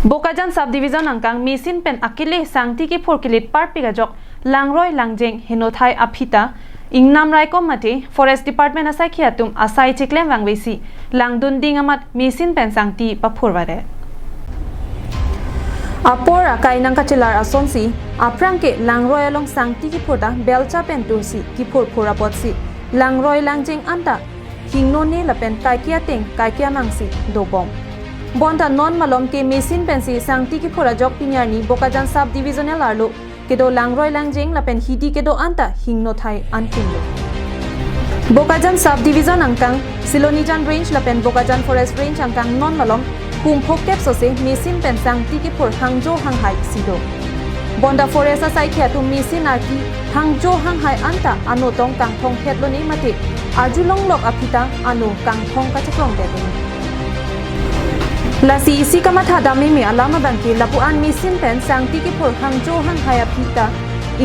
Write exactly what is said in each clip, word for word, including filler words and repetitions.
Bokajan Sub Division angkang machine pen akele sangti kiphur kelit parpik ajok langroi langjeng henothai aphi ta ingnam raikom mate Forest Department asaikhi atum asai chiklem vangvesi langdun ding amat machine pen sangti paphur vare. Apor akai nangkachelar asonsi aphrang ke langroi along sangti kiphur ta belcha pen tursi kiphur phur apotsi langroi langjeng anta hingnone lapen kaike ateng kaike amangsi dobom. Bonta non malom ke machine pensi sangti kiphur ajok pini arni Bokajan Sub Divisional arlo kedo langroi langjeng lapen hidi kedo anta hingnothai anpinlo. Bokajan Sub Division angkang Silonijan Range lapen Bokajan Forest Range angkang non malom kum phokep sose machine pen sangti kiphur hangjo hanghai si do. Bonta Forest asaikhi atum machine arki hangjo hanghai anta ano tong kangthong phetlone mate arjulonglok aphi ta ano kangthong kachekrong detlo. Lasi isi kamatha dam meme alam abangke lapu-an machine pen sangti kiphur hangjo hanghai aphi ta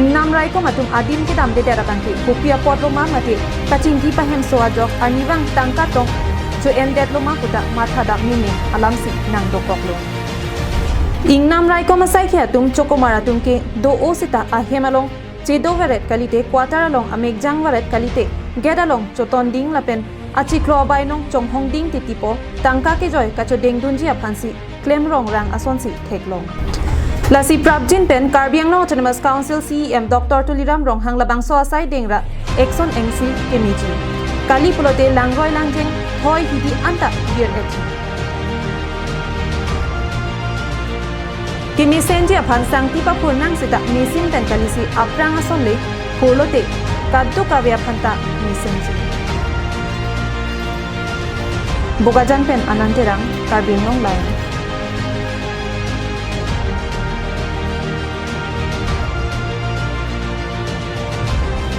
ingnam raikom atum adim kedamdedet abangke kopi apotlo ma mate kachingki pahemso ajok arnivang tangka tong cho-endetlo ma puta matha dam meme alamsi nangdokoklo. Ingnam raikom asaikhi atum chokomar atum ke do-o seta ahem along chedo varet kalite, quarter along amekjang varet kalite, gate along chotonding lapen achiklo abainong chonghongding titipo tangka kejoi kachodengdunji aphansi klem rongrang asonsi theklong. Lasi prapjin pen Karbi Anglong Autonomous Council C E M Doctor Tuliram Ronghang labangso asai dengra action engsi kemeji. Kali pulote langroi langjeng thoi hidi anta bir ethi. Kemesenji aphan sangti paphur nang seta machine pen kalisi aphrang ason le phurlote kadokave aphan ta mesenji. Bokajan pen Anand Terang, Karbi Anglong Live.